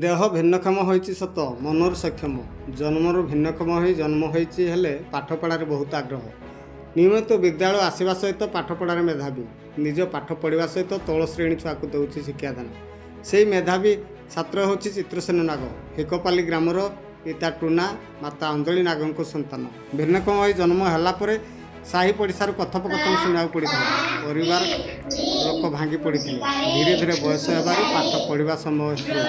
ଦେହ ଭିନ୍ନକ୍ଷମ ହୋଇଛି ସତ, ମନରୁ ସକ୍ଷମ। ଜନ୍ମରୁ ଭିନ୍ନକ୍ଷମ ହୋଇ ଜନ୍ମ ହୋଇଛି, ହେଲେ ପାଠପଢ଼ାରେ ବହୁତ ଆଗ୍ରହ। ନିୟମିତ ବିଦ୍ୟାଳୟ ଆସିବା ସହିତ ପାଠପଢ଼ାରେ ମେଧାବୀ। ନିଜ ପାଠ ପଢ଼ିବା ସହିତ ତଳ ଶ୍ରେଣୀ ଛୁଆକୁ ଦେଉଛି ଶିକ୍ଷାଦାନ। ସେଇ ମେଧାବୀ ଛାତ୍ର ହେଉଛି ଚିତ୍ରସେନ ନାଗ। ହିକପାଲି ଗ୍ରାମର ପିତା ଟୁନା, ମାତା ଅଞ୍ଜଳି ନାଗଙ୍କ ସନ୍ତାନ। ଭିନ୍ନକ୍ଷମ ହୋଇ ଜନ୍ମ ହେଲା ପରେ ସାହି ପଡ଼ିଶାରୁ କଥୋପକଥନ ଶୁଣିବାକୁ ପଡ଼ିଥିଲା। ପରିବାର ଲୋକ ଭାଙ୍ଗି ପଡ଼ିଥିଲେ। ଧୀରେ ଧୀରେ ବୟସ ହେବାରୁ ପାଠ ପଢ଼ିବା ସମୟ ହେଲା।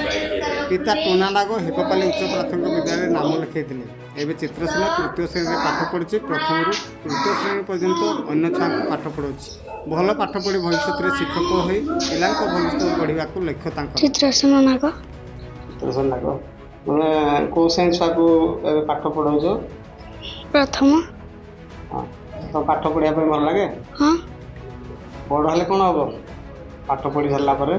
ପିତା ଟୁନା ନାଗ ହିକପାଲି ଉଚ୍ଚ ପ୍ରାଥମିକ ବିଦ୍ୟାଳୟରେ ନାମ ଲେଖାଇଥିଲେ। ଏବେ ଚିତ୍ରସେନ ତୃତୀୟ ଶ୍ରେଣୀରେ ପାଠ ପଢ଼ୁଛି। ପ୍ରଥମରୁ ତୃତୀୟ ଶ୍ରେଣୀ ପର୍ଯ୍ୟନ୍ତ ଅନ୍ୟ ଛୁଆଙ୍କୁ ପାଠ ପଢ଼ାଉଛି। ଭଲ ପାଠ ପଢ଼ି ଭବିଷ୍ୟତରେ ଶିକ୍ଷକ ହୋଇ ପିଲାଙ୍କ ଭବିଷ୍ୟତ ଗଢ଼ିବାକୁ ଲକ୍ଷ୍ୟ ତାଙ୍କର। ଚିତ୍ରସେନ ନାଗ। ଚିତ୍ରସେନ ନାଗ, ମାନେ କୋଉ ଶ୍ରେଣୀ ଛୁଆକୁ ଏବେ ପାଠ ପଢ଼ଉଛ? ପ୍ରଥମ। ହଁ, ତ ପାଠ ପଢ଼ିବା ପାଇଁ ଭଲ ଲାଗେ? ହଁ। ବଡ଼ ହେଲେ କ'ଣ ହବ ପାଠ ପଢ଼ି ସାରିଲା ପରେ?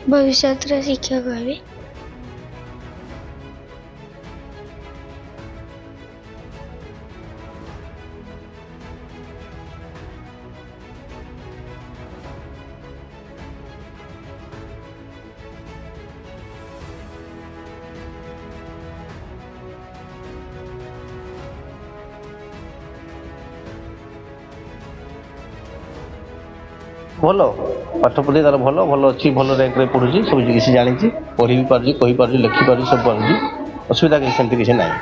ଭବିଷ୍ୟତରେ ଶିକ୍ଷକ ହେବି। ଭଲ ପାଠ ପଢ଼ି ତାର ଭଲ ଭଲ ଅଛି, ଭଲ ର୍ୟାଙ୍କରେ ପଢ଼ୁଛି, ସବୁ କିଛି ଜାଣିଛି, ପଢ଼ି ବି ପାରୁଛି, କହିପାରୁଛି, ଲେଖିପାରୁଛି, ସବୁ ପାରୁଛି। ଅସୁବିଧା କିଛି ସେମିତି କିଛି ନାହିଁ।